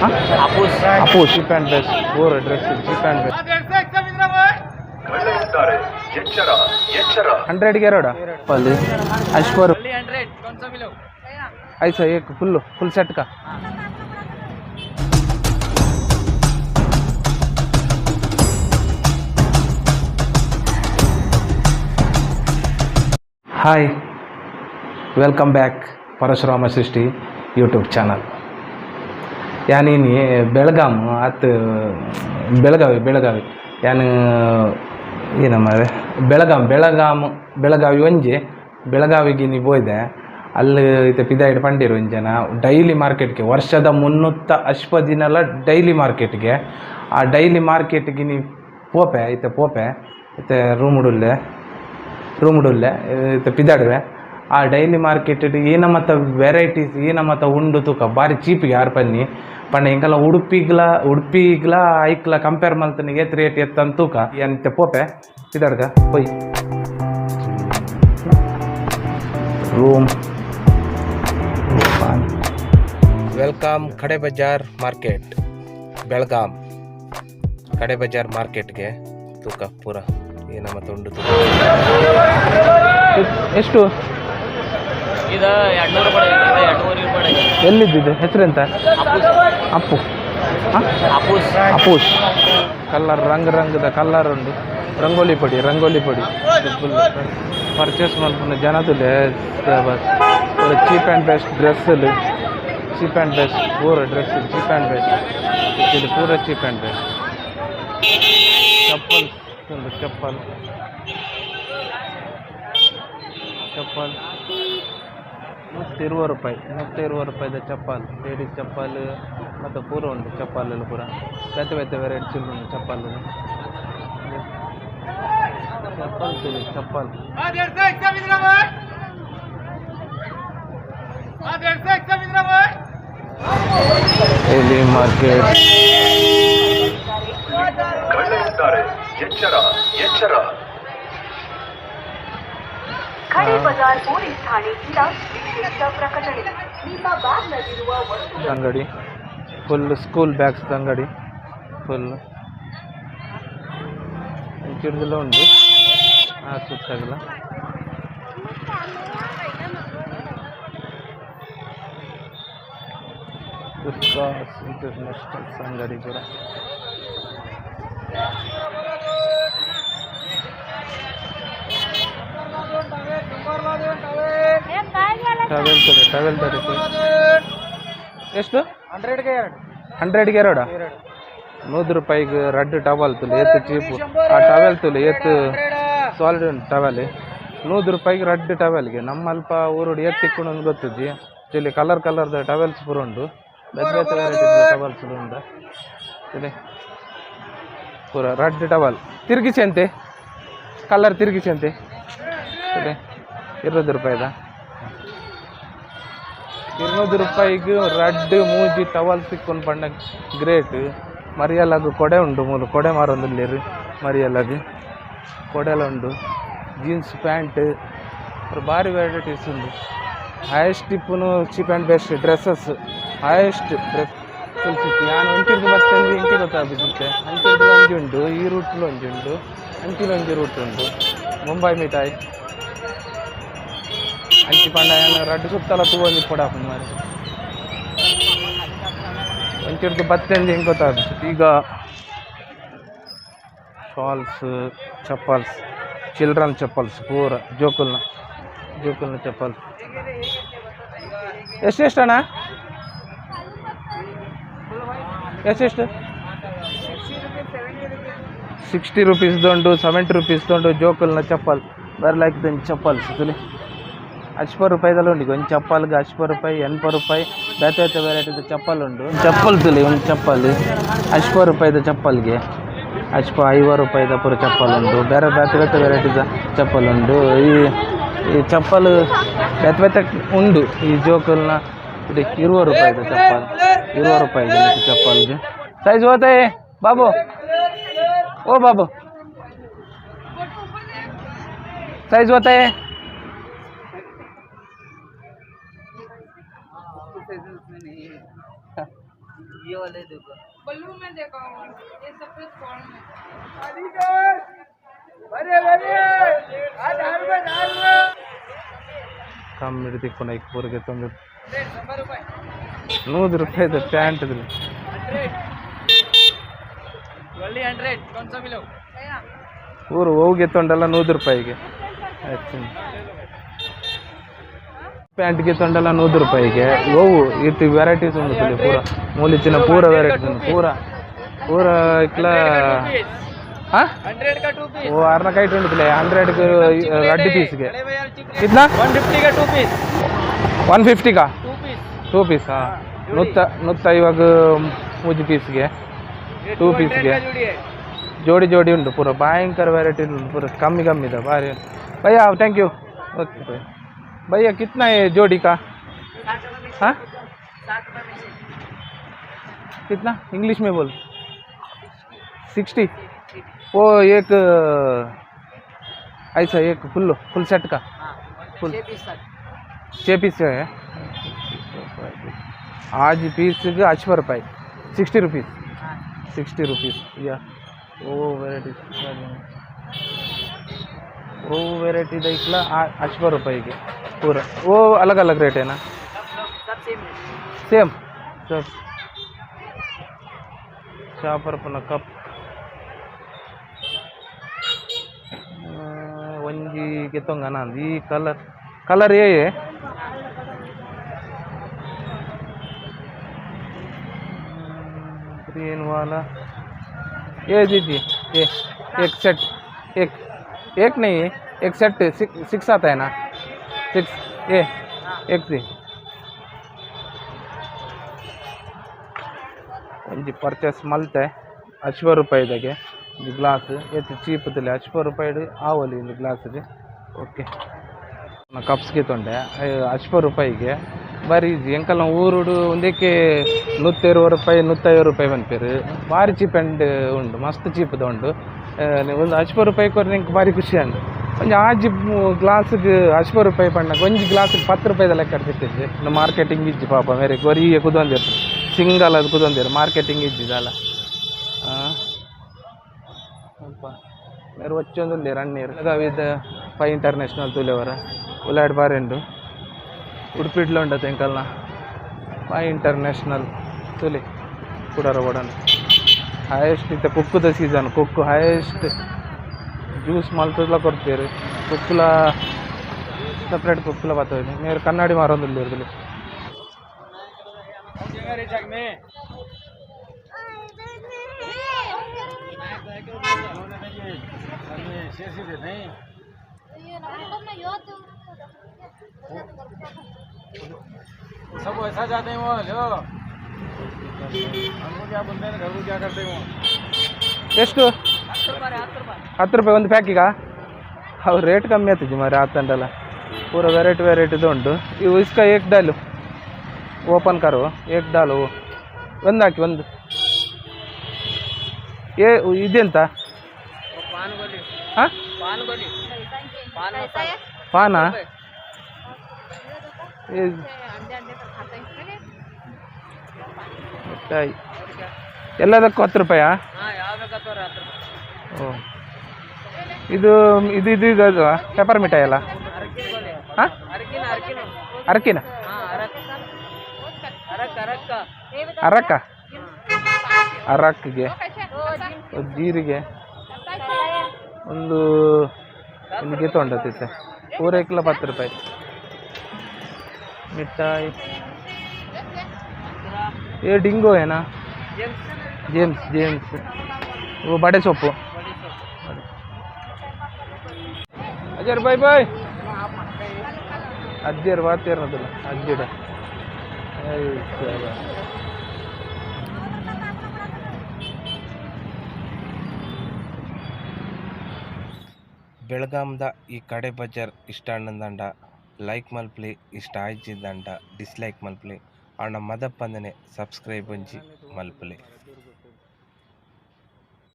Hapus. Hapus. Cheap and best four dress, cheap and best. ಹಂಡ್ರೆಡ್ಗೆ ಎರಡು ಪಲ್ಲಿ ಅಶ್ವರ್. 100 कौन सा मिलो? ಐಸ ಏಕ್ ಫುಲ್ಲು ಫುಲ್ ಸೆಟ್ ಕಾ. Hi, welcome back Parashurama Srishti YouTube channel. ಯಾನೀನಿ ಬೆಳಗಾಮ್ ಅತ್ ಬೆಳಗಾವಿ, ಬೆಳಗಾವಿ ಯಾನು ಏನಮ್ಮ ಬೆಳಗಾಂ, ಬೆಳಗಾಮ್, ಬೆಳಗಾವಿ ಒಂಜಿ ಬೆಳಗಾವಿಗೆ ನೀ ಪೋಯ್ದೆ. ಅಲ್ಲಿ ಇತ್ತೆ ಪಿದಾಯಿಡ್ ಪಂಡಿರು ಒಂಜನ ಡೈಲಿ ಮಾರ್ಕೆಟ್ಗೆ ವರ್ಷದ ಮುನ್ನೂತ್ತ ಅಶ್ವ ದಿನಲ ಡೈಲಿ ಮಾರ್ಕೆಟ್ಗೆ. ಆ ಡೈಲಿ ಮಾರ್ಕೆಟ್ಗೆ ನೀ ಪೋಪೆ ಇತ್ತೆ, ಪೋಪೆ ಇತ್ತೆ ರೂಮುಡುಲ್ಲೆ, ರೂಮುಡುಲ್ಲೆ ಇತ್ತೆ ಪಿದಾಡುವೆ. ಆ ಡೈಲಿ ಮಾರ್ಕೆಟ್ ಏನ ಮತ್ತ ವೆರೈಟೀಸ್ ಏನ ಮತ್ತ ಉಂಡು ತೂಕ, ಬಾರಿ ಚೀಪಿಗೆ ಆರ್ ಪನ್ನಿ ಪಂಡ ಎಂಕಲ್ಲ ಉಡುಪಿಗ್ಲ, ಉಡುಪಿಗ್ಲ ಐಕ್ಲ ಕಂಪೇರ್ ಮಲ್ತನ ಏತ್ ರೇಟ್ ಎತ್ತಂತ ತೂಕ ಎಂತೆ ಪೋಪೆ ಪಿದಾಡ್ಗ ಪೊಯ್. Room welcome Khade Bazaar market, Belgaum Khade Bazaar ಮಾರ್ಕೆಟ್ಗೆ. ತೂಕ ಪೂರ ಏನ ಮತ್ತೆ ಉಂಡು ತೂಕ. ಎಷ್ಟು? ಇದು 200 ರೂಪಾಯಿ, ಇದು 2.5 ರೂಪಾಯಿ. ಎಲ್ಲಿದ್ದಿದೆ? ಹೆಸರೆಂತ? ಹಾಪುಸ್. ಅಪ್ಪು, ಹಾಂ. ಹಾಪುಸ್. ಅಪೂಸ್. ಕಲ್ಲರ್ ರಂಗ್ ರಂಗದ ಕಲ್ಲರ್ ಉಂಡು. ರಂಗೋಲಿ ಪೊಡಿ, ರಂಗೋಲಿ ಪೊಡಿ ಫುಲ್ ಪರ್ಚೇಸ್ ಮಲ್ಪುನ ಜನದುಲೆ ಬಸ್. ಪೂರ cheap and best dress, cheap and best ಪೂರ ಡ್ರೆಸ್ ಚೀಪ್ ಆ್ಯಂಡ್ ಬೆಸ್ಟ್. ಇದು ಪೂರ ಚೀಪ್ ಆ್ಯಂಡ್ ಬೆಸ್ಟ್. ಚಪ್ಪಲ್ ಉಂಡು, ಚಪ್ಪಲ್, ಚಪ್ಪಲ್ 120 ರೂಪಾಯಿ, 120 ರೂಪಾಯಿದ ಚಪ್ಪಲ್, ಲೇಡೀಸ್ ಚಪ್ಪಲ್ ಮತ್ತು ಪೂರ ಉಂಟು. ಚಪ್ಪಲ್ ಪೂರ ಬೇತೆ ಬೇತೆ ವೆರೈಟೀಸ್ ಉಂಟು. ಚಪ್ಪಲ್, ಚಪ್ಪಲ್ ತುಲಿ, ಚಪ್ಪಲ್. Daily market. ಕಳ್ಳರಿದ್ದಾರೆ, ಎಚ್ಚರ ಎಚ್ಚರ. ಖಡೆ ಬಜಾರ್ ಪೊಲೀಸ್ ಠಾಣೆಯಿಂದ ವಿಶೇಷ ಪ್ರಕಟಣೆ. ನಿಮ್ಮ ಬ್ಯಾಗ್ನಲ್ಲಿರುವ ವಸ್ತು ಅಂಗಡಿ ಫುಲ್, ಸ್ಕೂಲ್ ಬ್ಯಾಗ್ಸ್ ಅಂಗಡಿ ಫುಲ್. ಅಂಚಿಡ್ದೆಲ್ಲ ಉಂಟು ಆ ಸುತ್ತಾಗಲ್ಲ. ದುರ್ಗಾಸ್ ಇಂಟರ್ನ್ಯಾಷನಲ್ಸ್ ಅಂಗಡಿ ಕೂಡ. ಟವೆಲ್ ತಡೆ, ಟವೆಲ್ ತಡೆ. ಎಷ್ಟು? 100ಗೆ ಎರಡು. ಹಂಡ್ರೆಡ್ಗೆ ಎರಡು. 100 ರೂಪಾಯಿಗೆ ರಡ್ಡು ಟವಲ್ ತುಲು, ಏತ್ ಚೀಪು. ಆ ಟವೆಲ್ ತುಲು, ಏತ್ ಸಾಲಿಡ್ ಉಂಟು ಟವೆಲ್. 100 ರೂಪಾಯಿಗೆ ರಡ್ಡು ಟವೆಲ್ಗೆ. ನಮ್ಮ ಅಲ್ಪ ಊರುಡು ಏತ್ ತಿಕ್ಕುಂಡು ಅಂತ ಗೊತ್ತಿಜ್ಜಿ. ಇಲ್ಲಿ ಕಲರ್ ಕಲರ್ದ ಟವೆಲ್ಸ್ ಪೂರ ಉಂಡು. ಬೇತೆ ಬೇತೆ ವೆರೈಟೀಸ್ ಟವಲ್ಸ್ ಉಂಡು ಇಲ್ಲಿ ಪೂರ. ರಡ್ಡು ಟವಲ್ ತಿರುಗಿಸಿ ಅಂತೆ, ಕಲರ್ ತಿರುಗಿಸಿ ಅಂತೆ. ಇಲ್ಲಿ 20 ರೂಪಾಯಿದ, 20 ರೂಪಾಯಿಗೆ ರಡ್ಡು ಮೂಜಿ ಟವಲ್ ಸಿಕ್ಕೊಂಡು ಪಂಡ ಗ್ರೇಟ್. ಮರಿಯಲಾಗ ಕೊಡೆ ಉಂಟು ಮೂಲು. ಕೊಡೆ ಮಾರೊಂದುಲ್ಲೆರ್. ಮರಿಯಲಾಗ ಕೊಡೆಲ ಉಂಡು. ಜೀನ್ಸ್ ಪ್ಯಾಂಟ್ ಬಾರಿ ವೆರೈಟೀಸ್ ಉಂಡು. ಹೈಯೆಸ್ಟ್ ಇಪ್ಪುನು cheap and best dresses, highest dress full ಸಿಕ್ಕಿ. ಯಾನ್ ಒಂಚಿರ್ದು ಬತ್ತಂದು ಎಂಕೆ ಗೊತ್ತಾಗುತ್ತೆ. ಅಂಚಿರ್ದು ಒಂಜಿ ಉಂಡು, ಈ ರೂಟ್ಲು ಒಂಜಿ ಉಂಡು, ಅಂಚಿನ ಒಂಜಿ ರೂಟ್ ಉಂಡು. ಮುಂಬೈ ಮಿಠಾಯಿ ಅಂಚಿ ಪಂಡ ಯಾನ್ ರಡ್ಡು ಸುತ್ತಲ ತೂವೊಂದು ಇಪ್ಪೊಡಾಪುಂಡು ಮಾರ್ರೆ. ಒಂಚಿರ್ದು ಬತ್ತೆಂದು ಹೆಂಗೆ ಗೊತ್ತಾಗುತ್ತೆ. ಈಗ ಶಾಲ್ಸ್, ಚಪ್ಪಲ್ಸ್, ಚಿಲ್ಡ್ರನ್ ಚಪ್ಪಲ್ಸ್ ಪೂರ, ಜೋಕುಲ್ನ, ಜೋಕುಲ್ನ ಚಪ್ಪಲ್ಸ್. ಎಷ್ಟು ಅಣ್ಣ? ಎಷ್ಟೆಷ್ಟು? 60 ರುಪೀಸ್ದು ಉಂಟು, 70 ರುಪೀಸ್ದು ಉಂಟು. ಜೋಕುಲ್ನ ಚಪ್ಪಲ್ ಬೇರೆ ಲೈಕ್ ದೊಂಜಿ ಚಪ್ಪಲ್ಸ್ ತುಲಿ. ಅಶ್ಪ ರೂಪಾಯಿದಲ್ಲ ಉಂಟು ಒಂದು ಚಪ್ಪಲ್ಗೆ. ಅಶ್ಪ ರೂಪಾಯಿ, 80 ರೂಪಾಯಿ, ಬೇತೆ ಬೇತೆ ವೆರೈಟಿದ ಚಪ್ಪಲ್ ಉಂಟು. ಚಪ್ಪಲ್ ತುಲಿ, ಒಂದು ಚಪ್ಪಲ್ ಅಶ್ಪ ರೂಪಾಯಿದ ಚಪ್ಪಲ್ಗೆ. ಅಶ್ಪ 50 ರೂಪಾಯಿದ ಪೂರ ಚಪ್ಪಲ್ ಉಂಟು. ಬೇರೆ ಬೇತೆ ಬೇತೆ ವೆರೈಟಿದ ಚಪ್ಪಲ್ ಉಂಟು. ಈ ಈ ಚಪ್ಪಲ್ ಬೇತೆ ಬೇತೆ ಉಂಡು. ಈ ಜೋಕುಲ್ನ ಇದು 20 ರೂಪಾಯಿದ ಚಪ್ಪಲ್, 20 ರೂಪಾಯಿಗೆ ಚಪ್ಪಲ್ಗೆ. ಸೈಜ್ ಹೋತೆ ಬಾಬು, ಓ ಬಾಬು, ಸೈಜ್ होता है. ये वाले देखो। ब्लू में देखो, ये सफेद कौन है? ಕಮ್ಮಿ ಹಿಡಿದಿಕ್ಕೊಂಡು ಐಕ್ ಪೂರಿಗೆ ತೊಂದರೆ 100 ರೂಪಾಯಿದ ಪ್ಯಾಂಟ್ ಇದ್ರಿ. ओनली 100। कौन सा मिलो? ಊರು ಹೋಗಿ ತೊಂಡಲ್ಲ 100 ರೂಪಾಯಿಗೆ. ಆಯ್ತು, ಪ್ಯಾಂಟ್ಗೆ ತೊಂಡಲ್ಲ 100 ರೂಪಾಯಿಗೆ. ಓವು ಇತ್ತು ವೆರೈಟೀಸ್ ಉಂಟು ಪೂರ ಮೂಲಿಚಿನ ಪೂರ ವೆರೈಟೀಸ್ ಉಂಟು ಪೂರ ಪೂರ ಇಕ್ಲ. ಹಾಂ, 100 का 2 पीस। ಓ ಅರ್ನ ಕೈಟ್ ಉಂಟು 100 ರಡ್ಡು ಪೀಸ್ಗೆ. ಕಿತ್ನಾ? 150 का 2 पीस। 150 ಕಾ? 2 पीस। 2 ಪೀಸ್. ಹಾಂ, ನೂತ್ತ ನೂತ್ತ ಇವಾಗ ಮೂಜಿ ಪೀಸ್ಗೆ 2 ಪೀಸ್ಗೆ जोड़ी है। ಜೋಡಿ ಜೋಡಿ ಉಂಟು ಪೂರ. ಭಯಂಕರ ವೆರೈಟಿ ಉಂಟು ಪೂರ. ಕಮ್ಮಿ ಕಮ್ಮಿ ಇದೆ ಭಾರಿ. Bhaiya, thank you. Okay bhaiya. Bhaiya, ಕಿತ್ನಾ ये जोड़ी का? हाँ, कितना? इंग्लिश में बोल। 60. वो एक ऐसा एक फुल फुल सेट का फुल 6 पीस है. आज पीस 60 ರೂಪಾಯಿ. 60 रुपीस, 60 रुपीस. ಯಾ, ಓ ವೆರೈಟಿ, ಓ ವೆರೈಟಿ ಐಕ್ಲ 60 ರೂಪಾಯಿಗೆ ಪೂರ. ಓ अलग अलग ರೇಟ್ ಏನಾ? Same sir. ಚಾಪರ್ ಪುನ ಕಪ್ ಒಂಜಿ ಗೆತ್ತೊಂಗನ ಈ ಕಲರ್ ಕಲರ್ ಏ ग्रीन वाला ये दीजिए. ये एक सेट, एक एक नहीं है, एक सेट सिक्स सिक्स आता है ना? सिक्स. ये एक दी. ಒಂಜಿ ಪರ್ಚೇಸ್ ಮಲ್ತೆ 60 ರೂಪಾಯಿದಾಗೆ. ಒಂಜಿ ಗ್ಲಾಸ್ ಏತ್ ಚೀಪ್ ತಲೆ. 60 ರೂಪಾಯಿಡ್ ಆವೊಲಿ ಒಂದು ಗ್ಲಾಸ್ಗೆ. ಓಕೆ, ಕಪ್ಸ್ಗೆ ತೊಂಡೆ 60 ರೂಪಾಯಿಗೆ. ಬಾರಿ ಈಜಿ. ಎಂಕಲ್ನ ಊರುಡು ಒಂದಕ್ಕೆ 120 ರೂಪಾಯಿ, 150 ರೂಪಾಯಿ ಪನ್ಪೆರ್. ಭಾರಿ ಚೀಪ್ ಆ್ಯಂಡ್ ಉಂಡು, ಮಸ್ತ್ ಚೀಪ್ದ ಉಂಡು. ಒಂದು 60 ರೂಪಾಯಿ ಕೊರ್ರೆ ಎಂಕ್ ಭಾರಿ ಖುಷಿ ಆಂಡ್. ಒಂಜಿ ಆಜಿ ಗ್ಲಾಸ್ಗ್ 60 ರೂಪಾಯಿ ಪಂಡ ಒಂಜಿ ಗ್ಲಾಸ್ಗ್ 10 ರೂಪಾಯಿದ ಲೆಕ್ಕ ಸಿಕ್ತಿಜ್ಜಿ. ಮಾರ್ಕೆಟಿಂಗ್ ಇಜ್ಜಿ ಪಾಪ ಮೇರೆ. ಒರಿಯೇ ಕುದೊಂದೆರ್, ಸಿಂಗಲ್ ಅದು ಕುದೊಂದೆರ್. ಮಾರ್ಕೆಟಿಂಗ್ ಇಜ್ಜಿ ದಾಲ. ಅಲ್ಪ ಮೇರ್ ಒಚ್ಚೊಂದುಲ್ಲೆರ್ ಅಣ್ಣೆರ್. ಬೆಳಗಾವಿದ ಪೈ ಇಂಟರ್ನ್ಯಾಷನಲ್ ತೂಲೆವರ ಉಲಾಡ್ ಬಾರಿ ಉಂಡು. ಉಡುಪಿಡ್ಲ ಉಂಡತೆ ಎಂಕಲ್ನ ಪೈ ಇಂಟರ್ನ್ಯಾಷನಲ್ ತೂಲೆ. ಕುಡರ ಓಡನ್ ಹೈಯೆಸ್ಟ್ ಇತ್ತೆ ಕುಕ್ಕುದ ಸೀಸನ್. ಕುಕ್ಕು ಹೈಯೆಸ್ಟ್ ಜ್ಯೂಸ್ ಮಲ್ತುದ್ಲ ಕೊರ್ಪೆರ್. ಕುಕ್ಕುಲ ಸಪ್ರೇಟ್ ಕುಕ್ಕುಲ ಬತ್ತವೆ. ಮೇರ್ ಕನ್ನಡಿ ಮಾರೊಂದುಲ್ಲೆರ್ ತೂಲೆ. सब ऐसा जाते हैं वो लो। हमको क्या बोलते हैं, घर को क्या करते हैं वो? ಎಷ್ಟು? 10 ರೂಪಾಯಿ ಒಂದು ಪ್ಯಾಕಿಗಾ? ಹೌದು, ರೇಟ್ ಕಮ್ಮಿ ಆಗ್ತದೆ ಮಾರೆ. ಆತಂಡಲ್ಲ ಪೂರ ವೆರೈಟಿ ವೆರೈಟಿದು ಉಂಟು. ಇವು ಇಸ್ಕ ಏಕ್ ಡಾಲು ಓಪನ್ ಕರು. ಏಕ್ ಡಾಲು ಒಂದು ಹಾಕಿ ಒಂದು. ಏ, ಇದೆಂತ? पान गोली। ಹಾಂ? पान गोली, पान मसाला। ಪಾನಾ? ಏ, ಮಿಠಾಯಿ ಎಲ್ಲದಕ್ಕೂ 10 ರೂಪಾಯಾ? हाँ, ಯಾವ ಬೇಕಾದ್ರೆ 10 ರೂಪಾಯಿ. ಓ, ಇದು ಇದು ಇದು ಇದು ಅದು ಪೆಪರ್ ಮಿಠಾಯಿ ಅಲ್ಲ? ಅರಕಿನ ಗೋಲಿ. ಹಾಂ? ಅರಕಿನ, ಅರಕಿನ. ಅರಕಿನ? ಹಾ, ಅರಕ್ ಅರಕ್ ಅರಕ್ಕ. ಅರಕ, ಅರಕ್ಗೆ ಒಂದು ಜೀರಿಗೆ ಒಂದು ಒಂದು ಗೀತ ಉಂಟು. ಪೂರೈಕ್ಲ 10 ರೂಪಾಯಿ. ಮಿಠಾಯಿ ಏ ಡಿಂಗೋ ಏನಾ? James, James. ಓ ಬಡೆ ಸೊಪ್ಪು. ಅಜ್ಜರ್ ಬಾಯ್ ಬಾಯ್. ಅಜ್ಜಿಯರ್ ವಾತಿಯರ್ನದಲ್ಲ ಅಜ್ಜಿಡ. ಬೆಳಗಾಂದ ಈ ಕಡೆ ಬಜಾರ್ ಇಷ್ಟ ಆಂಡಂದಂಡ ಲೈಕ್ ಮಲ್ಪಲೆ, ಇಷ್ಟ ಆಯ್ಜಿದ್ದಂಡ ಡಿಸ್ಲೈಕ್ ಮಲ್ಪಲೆ, ಆಂಡ ಮದಪ್ಪಂದನೆ ಸಬ್ಸ್ಕ್ರೈಬ್ ಒಂಜಿ ಮಲ್ಪಲೆ.